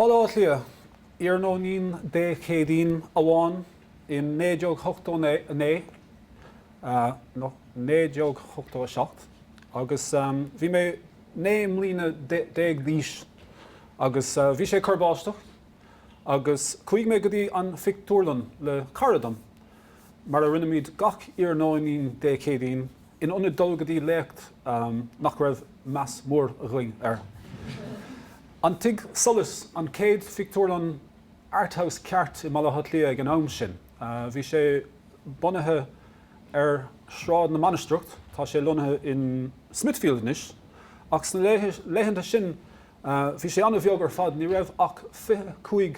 Baile Átha Cliath, iarnóinín Dé Céadaoin amháin in 1989, nó 1987, agus bhí mé 19 mbliana d'aois agus bhí sé ag cur báisteach agus chuaigh mé go dtí an phictiúrlann le cara dom, mar a rinnimid gach iarnóinín Dé Céadaoin, in ionad dul go dtí léacht nach raibh meas mór againn air. An Tigh Solais an chéad phictiúrlann arthouse ceart i mBaile Átha Cliath ag an am sin. Bhí sé bunaithe ar Shráid na Mainistreach, tá sé lonnaithe in Smithfield anois, ach sna laethanta sin bhí sé an-bheag ar fad, ní raibh ach 25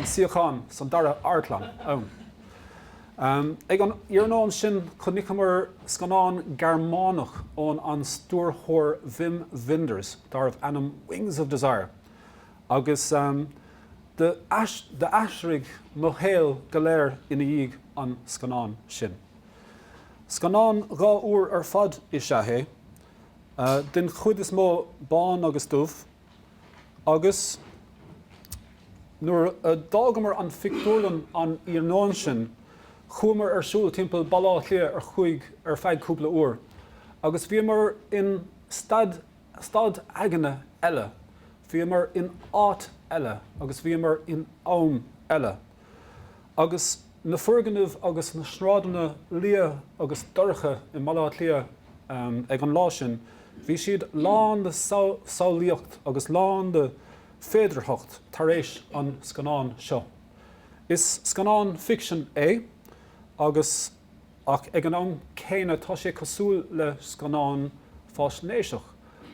suíochán san dara amharclann ann. Ag an iarnóin sin chonaiceamar scannán Gearmánach ón an stiúrthóir Wim Wenders darbh ainm Wings of Desire agus d'athraigh mo shaol go léir ina dhiaidh an scannán sin. Scannán 2 uair ar fad is ea é, den chuid is mó bán agus dubh, Agus nuair a d'fhágamar an phictiúrlann an iarnóin sin, chuamar ar siúl timpeall Baile Átha Cliath ar chuaigh ar feadh cúpla uair, agus bhíomar in staid staid aigne eile, bhíomar in áit eile agus bhíomar in am eile. Agus na foirgnimh agus na sráideanna liath agus dorcha i mBaile Átha Cliath ag an lá sin, bhí siad lán de samhlaíocht agus lán de féidearthacht tar éis an scannáin seo. Is scannán ficsin é agus ach ag an am céanna tá sé cosúil le scannán faisnéiseach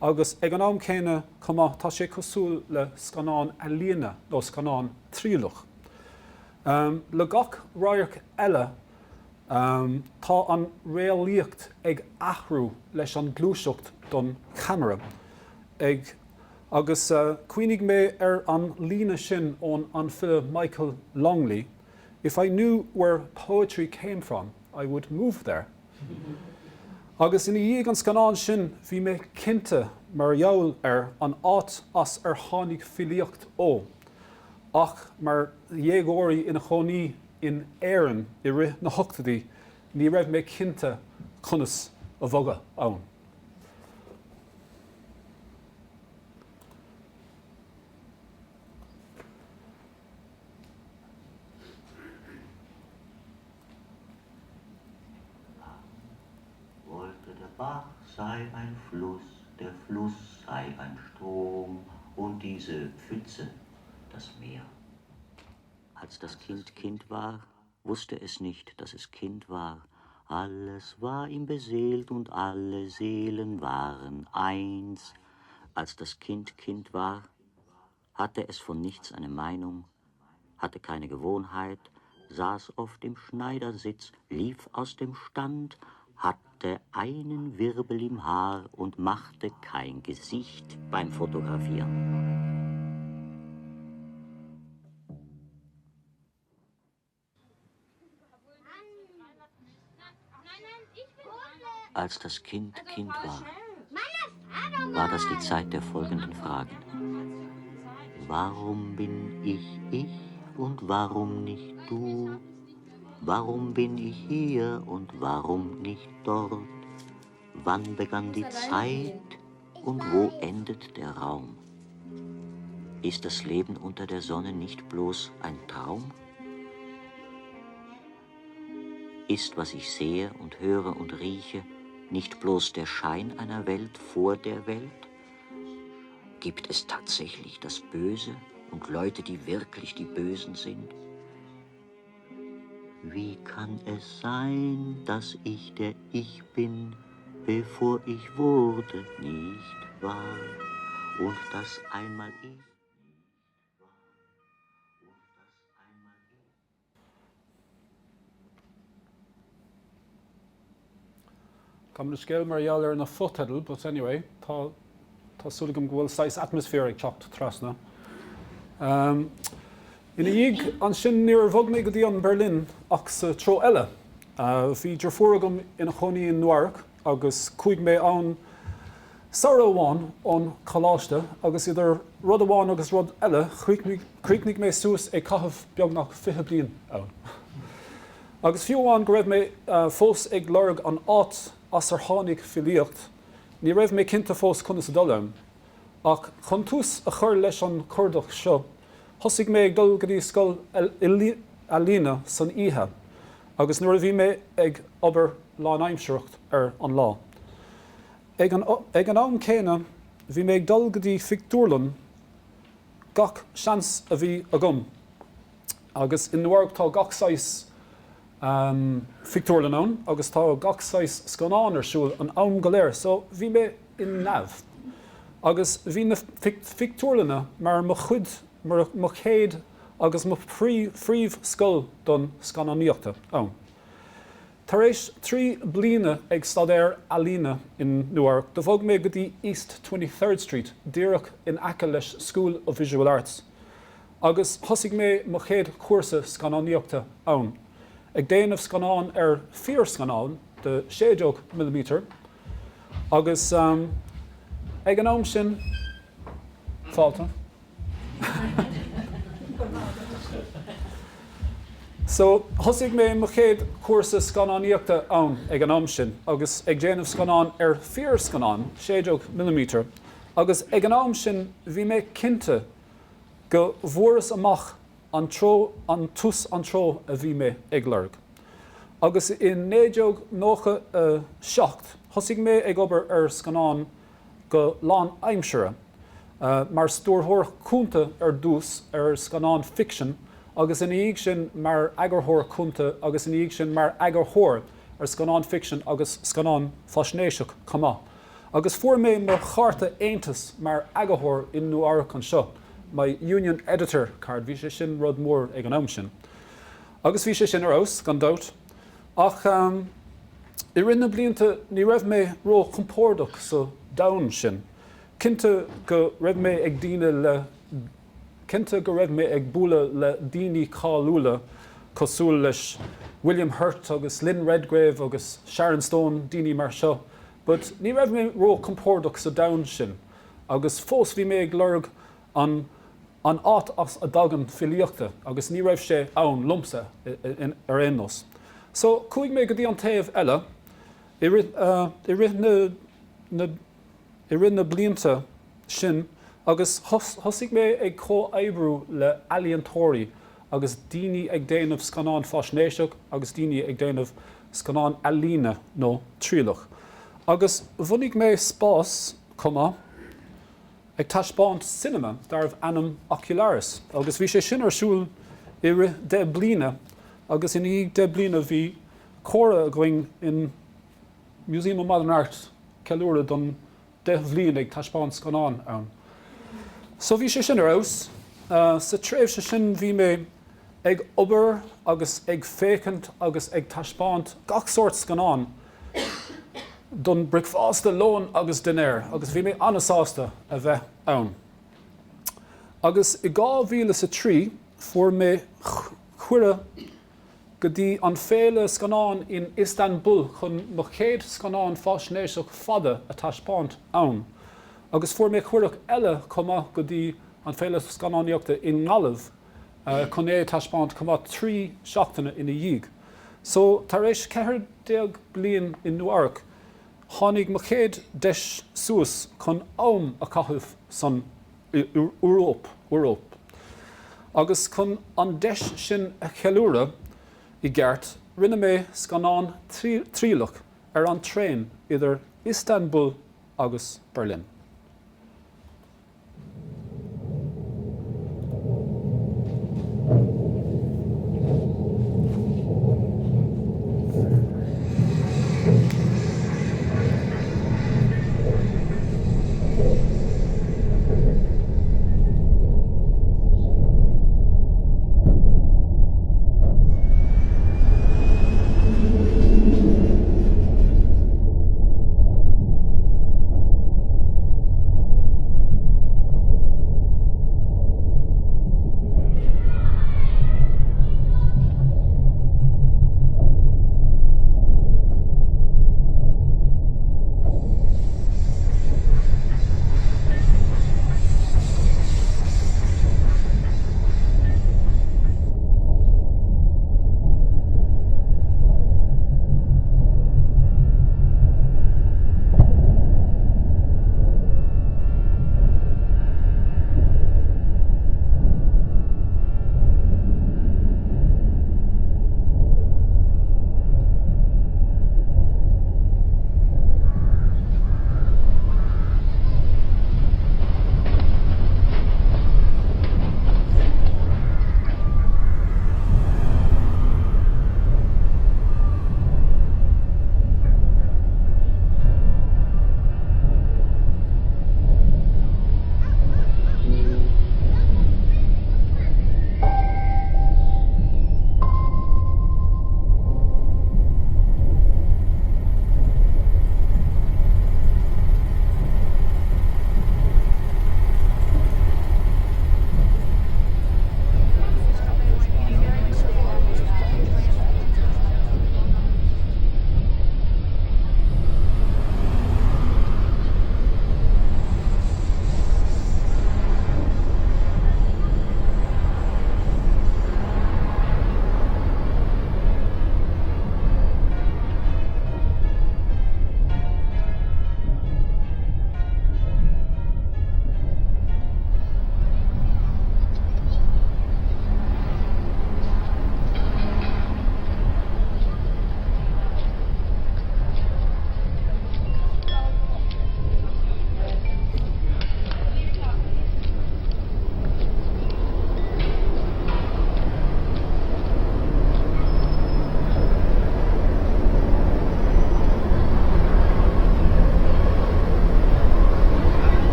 agus ag an am céanna chomh maith tá sé cosúil le scannán ealaíne nó scannán trialach. Le gach radharc eile, tá an réalaíocht ag athrú leis an gluaiseacht don cheamara. Ag agus cuimhnigh mé ar an líne sin ón an file Michael Longley, If I knew where poetry came from, I would move there. Agus ina dhiaidh an scannáin sin, bhí mé cinnte mar gheall ar an áit as ar tháinig filíocht ó. Ach mar dhéagóirí ina chónaí in Éirinn i rith na hochtóidí, ní raibh mé cinnte conas a bhogadh ann. Wollte der Bach sei ein Fluss, der Fluss sei ein Strom und diese Pfütze das Meer. Als das Kind Kind war, wusste es nicht, dass es Kind war. Alles war ihm beseelt und alle Seelen waren eins. Als das Kind Kind war, hatte es von nichts eine Meinung, hatte keine Gewohnheit, saß oft im Schneidersitz, lief aus dem Stand, hatte einen Wirbel im Haar und machte kein Gesicht beim Fotografieren. Als das Kind Kind war, war das die Zeit der folgenden Fragen. Warum bin ich ich und warum nicht du? Warum bin ich hier und warum nicht dort? Wann begann die Zeit und wo endet der Raum? Ist das Leben unter der Sonne nicht bloß ein Traum? Ist, was ich sehe und höre und rieche, nicht bloß der Schein einer Welt vor der Welt? Gibt es tatsächlich das Böse und Leute, die wirklich die Bösen sind? Wie kann es sein, dass ich der Ich bin, bevor ich wurde, nicht wahr? Und dass einmal ich Gabh mo leithscéal mar gheall ar na fotheidil, but anyway, tá tá súil agam go bhfuil saghas atmaisféar ag teacht trasna. Um, ina dhiaidh ansin níor bhog mé go dtí an Berlin ach sa treo eile. Uh, bhí deirfiúr agam ina chónaí in Nua-Eabhrac agus chuaigh mé ann. Samhradh amháin ón choláiste agus idir rud amháin agus rud eile chríochnaigh mé suas ag caitheamh beagnach 20 bliain ann. Agus fiú amháin go raibh mé fós ag lorg an áit as ar tháinig filíocht, ní raibh mé cinnte fós conas a dul ann. Ach chun tús a chur leis an chuardach seo, thosaigh mé ag dul go dtí scoil ealaíne san oíche agus nuair a bhí mé ag obair lánaimsearach ar an lá. Ag an ag an am céanna, bhí mé ag dul go dtí phictiúrlann gach seans a bhí agam agus in Nua Eabhrac tá gach saghas phictiúrlann ann agus tá gach saghas scannán ar siúl an am go léir so bhí mé i neamh. Agus bhí na phictiúrlanna mar mo chuid, mar mo chéad agus mo phríomh scoil don scannánaíochta ann. Tar éis 3 bliana ag staidéar ealaíne in Nua Eabhrac do bhog mé go dtí East 23rd Street díreach in aice leis School of Visual Arts agus thosaigh mé mo chéad chúrsa scannánaíochta ann, ag déanamh scannán ar fíorscannán de 16 millimeter agus ag an am sin, fáilte. So, thosaigh mé mo chéad chúrsa scannánaíochta ann ag an am sin agus ag déanamh scannán ar fíorscannán 16 millimeter agus ag an am sin bhí mé cinnte go bhfuaireas amach an treo, an tús an treo a bhí mé ag lorg. Agus i 1997 thosaigh mé ag obair ar scannán go lánaimseartha, mar stiúrthóir cúnta ar dtús ar scannán ficsin agus ina dhiaidh sin mar eagarthóir cúnta agus ina dhiaidh sin mar eagarthóir ar scannán ficsin agus scannán faisnéiseach chomh maith. Agus fuair mé mo chárta aontais mar eagarthóir i Nua Eabhrac anseo, my Union Editor card, bhí sé sin rud mór ag an am sin. Agus bhí sé sin ar fheabhas, gan dabht. Ach i rith na blianta ní raibh mé ró-chompordach sa domhan sin. Cinnte go raibh mé ag daoine le cinnte go raibh mé ag bualadh le daoine cáiliúla cosúil leis William Hurt agus Lynn Redgrave agus Sharon Stone, daoine mar seo, but ní raibh mé ró-chompordach sa domhan sin agus fós bhí mé ag lorg an an áit as a dtagann filíochta agus ní raibh sé ann liomsa ar aon nós. So chuaigh mé go dtí an taobh eile i rith i rith na na i rith na blianta sin agus thosaigh mé ag comhoibriú le ealaíontóirí agus daoine ag déanamh scannán faisnéiseach agus daoine ag déanamh scannán ealaíne nó trialach. Agus bhunaigh mé spás chomh maith ag taispeáint cinema darbh ainm Ocularis agus bhí sé sin ar siúl i rith 10 bliana agus ina dhiaidh 10 bliana bhí comóradh againn in Museum of Modern Art ceiliúradh don 10 bhliain ag taispeáint scannán ann. So bhí sé sin ar fheabhas. Sa tréimhse sin bhí mé ag obair agus ag féachaint agus ag taispeáint gach sórt scannán don bricfeasta, lón agus dinnéar agus bhí mé an-sásta a bheith ann. Agus i 2003 fuair mé cuireadh go dtí an féile scannán in Istanbul chun mo chéad scannán faisnéiseach fada a taispeáint ann agus fuair mé cuireadh eile chomh maith go dtí an féile scannánaíochta i nGaillimh chun é a taispeáint chomh maith 3 seachtaine ina dhiaidh. So, tar éis 14 bliain i Nua Eabhrac, tháinig mo chéad deis suas chun am a chaitheamh san Eoraip, Europe. Agus chun an deis sin a cheiliúradh i gceart, rinne mé scannán trialach ar an traein idir Istanbul agus Berlin.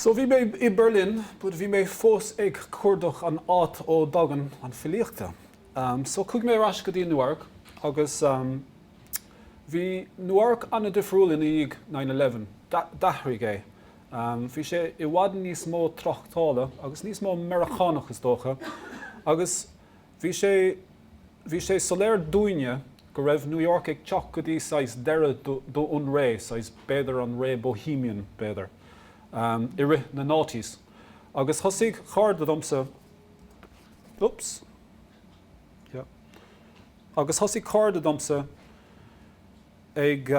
So bhí mé i Berlin but bhí mé fós ag cuardach an áit ó dtagann an filíochta. So chuaigh mé ar ais go dtí Nua Eabhrac agus bhí Nua Eabhrac an-difriúil ina dhiaidh 9/11. D'athraigh é. Bhí sé i bhfad níos mó tráchtála agus níos mó Meiriceánach is dócha agus Bhí sé, bhí sé soiléir dúinne go raibh New York ag teacht go dtí saghas deireadh don ré, saghas b'fhéidir an ré Bohemian, b'fhéidir, i rith na noughties. Agus thosaigh cairde domsa, oops, yeah, agus thosaigh cairde domsa ag,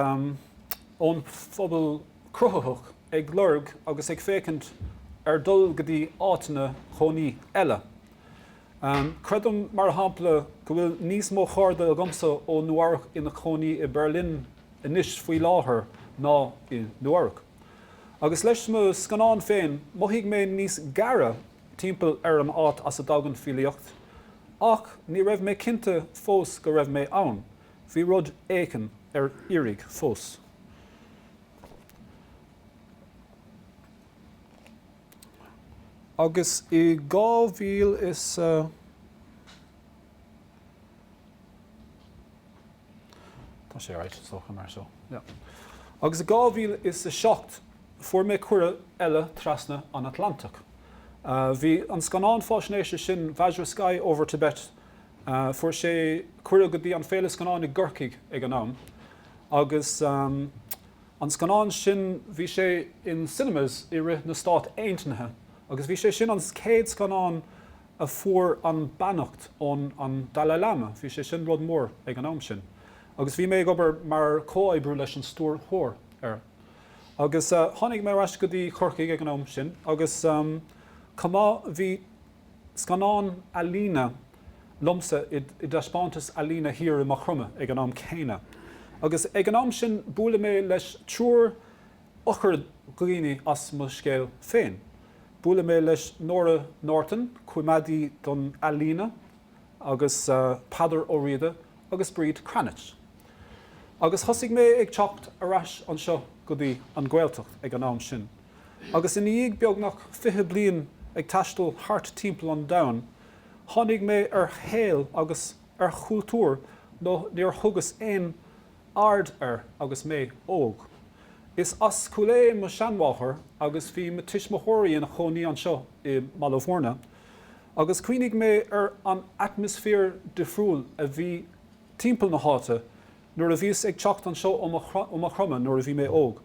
ón phobal cruthaitheach ag lorg agus ag féachaint ar dul go dtí áiteanna chónaí eile. Creidim, mar shampla, go bhfuil níos mó chairde agamsa ó Nua Eabhrac ina cónaí i Berlin anois faoi láthair ná i Nua Eabhrac. Agus leis mo scannán féin, mhothaigh mé níos gaire timpeall ar an áit as a dtagann filíocht, ach ní raibh mé cinnte fós go raibh mé ann. Bhí rud éicin ar iarraidh fós. Agus i 2000 is a. Tá sé right, is dócha mar seo. Yeah. Agus i 2007 fuair mé cuireadh eile trasna an Atlantach. Bhí an scannán fáisnéise sin Vajra Sky Over Tibet, fuair sé cuireadh go dtí an Féile Scannán i gCorcaigh ag an am agus An scannán sin, bhí sé in cinemas i rith na Stát Aontaithe agus bhí sé sin an chéad scannán a fuair an beannacht ón an Dalai Lama, bhí sé sin rud mór ag an am sin. Agus bhí mé ag obair mar comhoibriú leis an stiúrthóir air. Agus tháinig mé ar ais go dtí Corcaigh ag an am sin agus chomh maith bhí scannán ealaíne liomsa i dtaispeántas ealaíne thiar i Maigh Chromtha ag an am céanna. Agus ag an am sin buaileadh mé leis triúr eochairdhaoine as mo scéal féin. Buaileadh mé leis Nóra Norton, coimeádaí don ealaíne, agus Peadar Ó Riada agus Bríd Cranitch. Agus thosaigh mé ag teacht ar ais anseo go dtí an Ghaeltacht ag an am sin. Agus i ndiaidh beagnach 20 bliain ag taisteal thart timpeall an domhain, tháinig mé ar shaol agus ar chultúr nó níor thugas aon aird air agus mé óg. Is as Cúil Aodha mo sheanmháthair agus bhí mo tuismitheoirí ina chónaí anseo i mBaile Bhúirne agus cuimhnigh mé ar an atmaisféar difriúil a bhí timpeall na háite nuair a bhíos ag teacht anseo ó Maigh Chromtha nuair a bhí mé óg.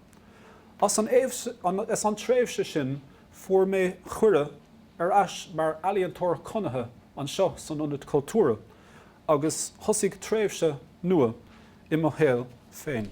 As an as an tréimhse sin fuair mé cuireadh ar ais mar ealaíontóir conaithe anseo san Ionad Cultúrtha agus thosaigh tréimhse nua i mo shaol féin.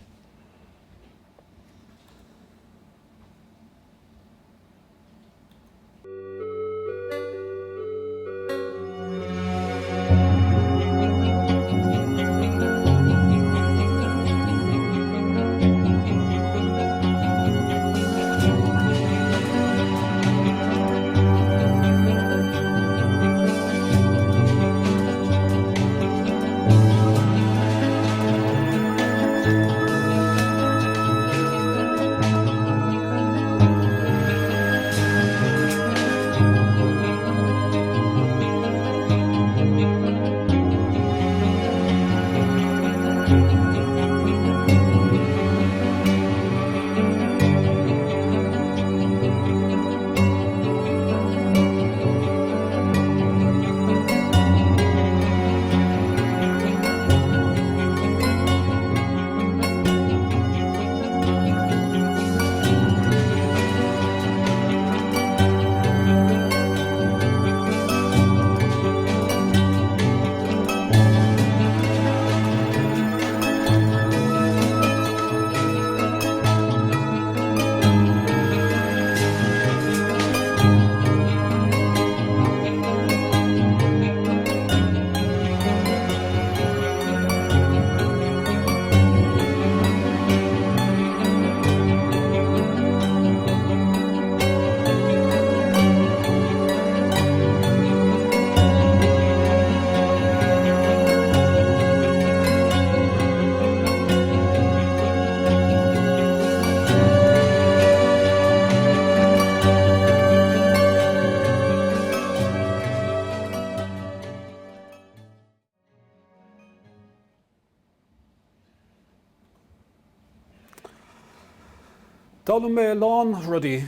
D'fhoghlaim mé a lán rudaí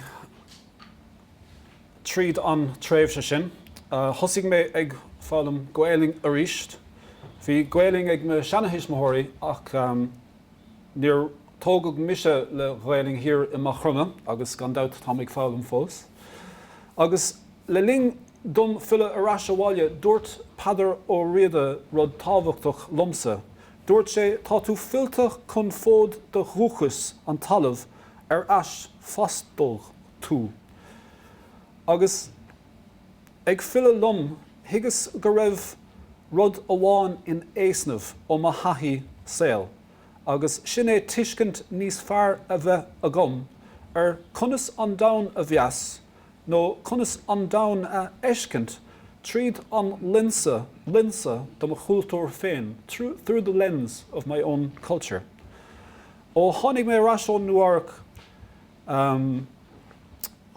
tríd an tréimhse sin. Thosaigh mé ag foghlaim Gaelainn arís. Bhí Gaelainn ag mo sheanathuismitheoirí ach níor tógadh mise le Gaelainn thiar i Maigh Chromtha agus gan dabht táim ag foghlaim fós. Agus le linn dom filleadh ar ais abhaile dúirt Peadar Ó Riada rud tábhachtach liomsa. Dúirt sé, tá tú fillte chun fód do dhúchais, an talamh ar ais fástódh tú. Agus ag filleadh liom, thuigeas go raibh rud amháin in éasnamh ó mo thaithí saoil, agus sin é tuiscint níos fearr a bheith agam ar conas an domhan a mheas nó conas an domhan a fheiscint tríd an lionsa, lionsa de mo chultúr féin, through the lens of my own culture. Ó tháinig mé ar ais ó Nua Eabhrac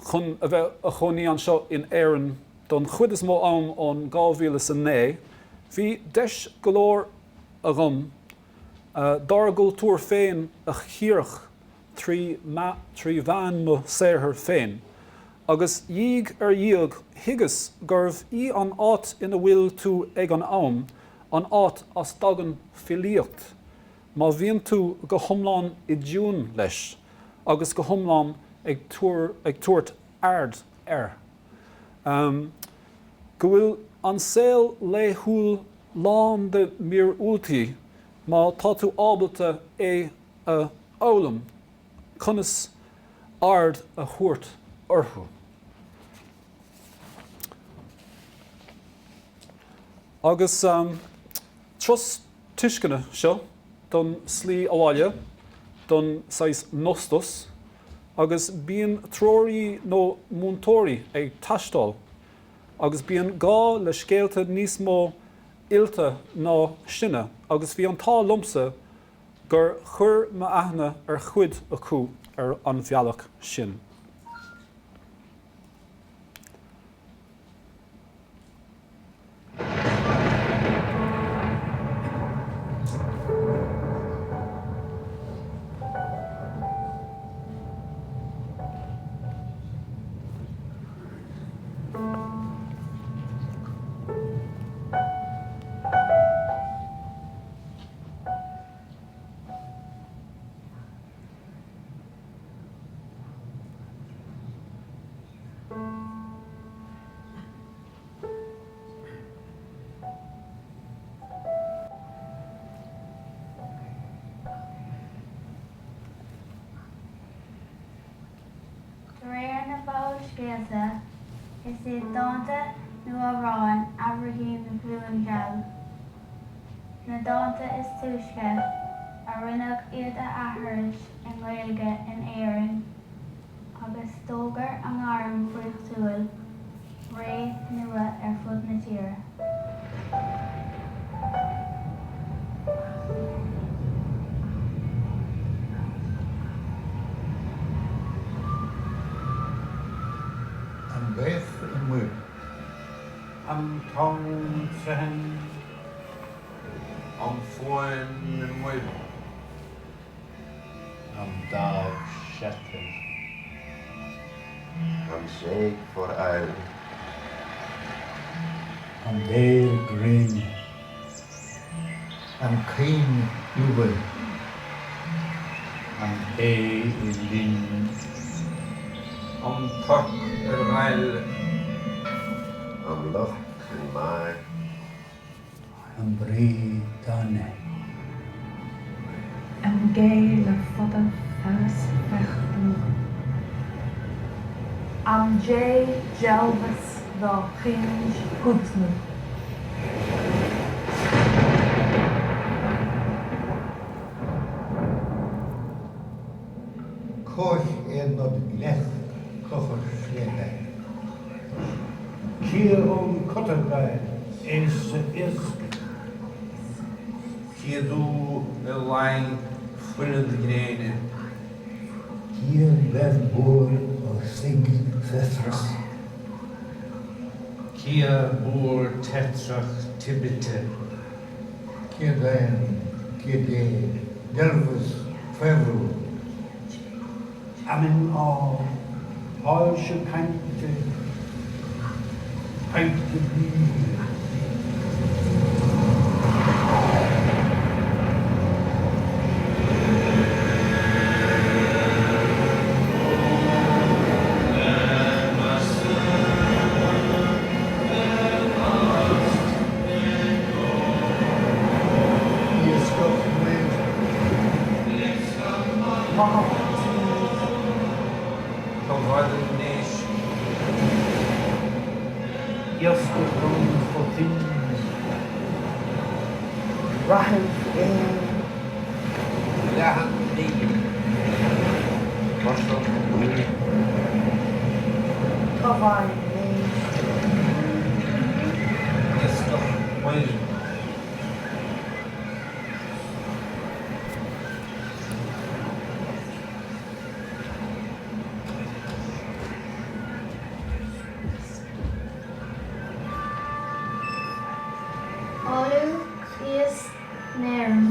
chun a bheith a chónaí anseo in Éirinn don chuid is mó am ón 2009, bhí deis go leor agam dár gcultúr féin a chíoradh 3 mheán mo saothair féin, agus dhiaidh ar dhiaidh thuigeas gurbh í an áit ina bhfuil tú ag an am an áit as dtagann filíocht, má bhíonn tú go hiomlán i dtiúin leis agus go hiomlán ag tabhairt aird air. Go bhfuil an saol laethúil lán de mhíorúiltí má tá tú ábalta é a fhoghlaim conas aird a thabhairt orthu. Agus turas tuisceana seo don slí abhaile, don saghas nostos, agus bíonn treoraí nó múinteoirí ag taisteal agus bíonn gá le scéalta níos mó oilte ná sinne agus bhí an t-ádh liomsa gur chuir m'aithne ar chuid acu ar an bhealach sin. De réir na bhfabhalscéalta, is iad dánta nó amhráin Aimhirghin na Glúine Geal na dánta is túisce a rinneadh iad a aithris i nGaeilge in Éirinn agus d'fhógair a ngairm dhraíochtúil ré nua ar fud na tíre. An ghaoth i muir. An tonn treathain. An fuaim i muir. An damh seatair. An séig for aill. An béal gréine. An caoin iubhail. An té i linn. An torc ar ghail. An luch in maigh. An brí donne. An gé le fada feabhas fechtú. An dé dealbhas dá chuing thútnú. Cóich é nod gleith clochar sléibhe. Cia ón cotargail ésa iasc. Cia dú i lainn fuinead gréine. Cia beir buar ó thig fethrach. Cia buar tetrach tibite. Cia daon, cia dé, delbhus faobhrú. Fheamainn ard, Soilse cainte, Pointe bídh. Iascach muir. Mathach tír. Tobhail naisc. Iascach lom fo thoinn. Raithibh aon. Leathan Níl. Cloiseadh buí. Tobhail naisc. Iascach muir. Uladh, Thíos nÉireann.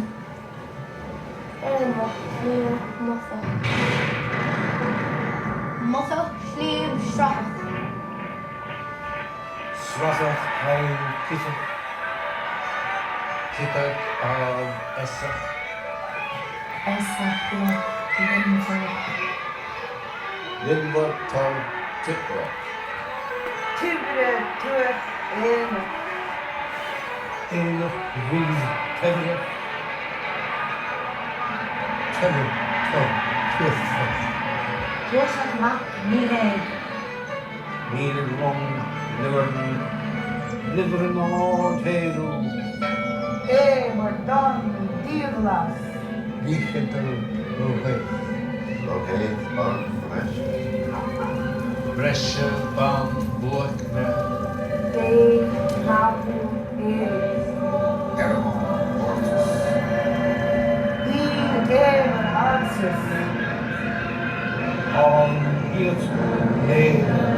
Éireannach, Sliabh Motach. Motach, Sliabh Srathach. Srathach poill ciotach. Ciotach ard esach. Esach loch líonmhar. Líonmhar tor tiocrach. Tuaibhre tuath aonach. Aonach rí taibhreach. Taibhir tor tuathach. Tuirseach mac Míléidh. Míle long luaithreann. Luibhreann ard Théiriú. É mar don diabhal as. Dícheadal róghaoth. Róghaoth ban bhreise. Breise ban buaicne. Dé Nabu Éireann. Éamonn Mórtas. Í Éamonn Ansas. An iasc léan.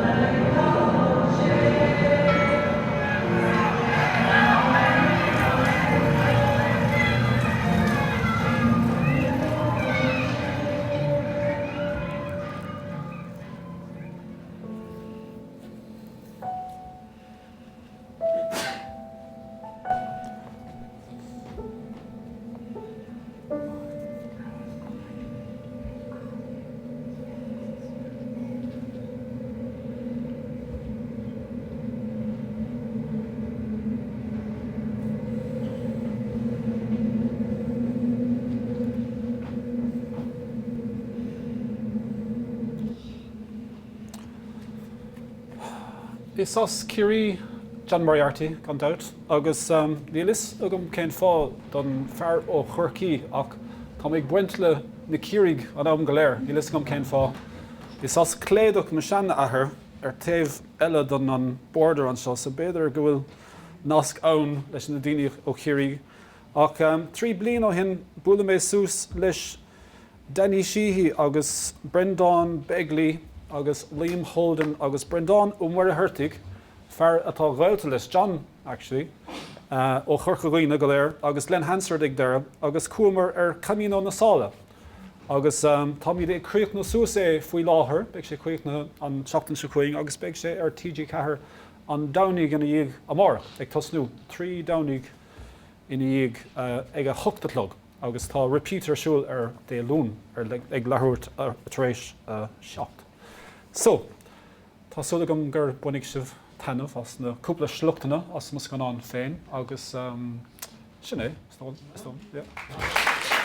Is as Ciarraí John Moriarty, gan dabht, agus níl fhios agam cén fáth don fear ó Chorcaí ach tá mé ag baint le na Ciarraígh an am go léir, níl fhios agam cén fáth. Is as Cléideach mo seanathair ar taobh eile den an border anseo so b'fhéidir go bhfuil nasc ann leis na daoine ó Chiarraí. Ach 3 bliain ó shin bualadh mé suas leis Danny Sheehy agus Breandán Begley agus Liam Holden agus Breandán Ó Muircheartaigh, fear atá gaolta leis John actually, ó Chorca Dhuibhne go léir agus Glen Hansard ag deireadh agus chuamar ar Camino na Sáile agus táimid ag críochnú suas é faoi láthair, beidh sé críochnaithe an tseachtain seo chugainn agus beidh sé ar TG4 an Domhnaigh ina dhiaidh amárach, ag tosnú 3 Domhnaigh ina dhiaidh ag a hocht a chlog. Agus tá repeat ar siúl ar Dé Luain ar ag leathuair tar éis a 7. So, tá súil agam gur bainfidh sibh taitneamh as na cúpla sliochtanna as mo scannán féin agus sin é, is dóigh, yeah.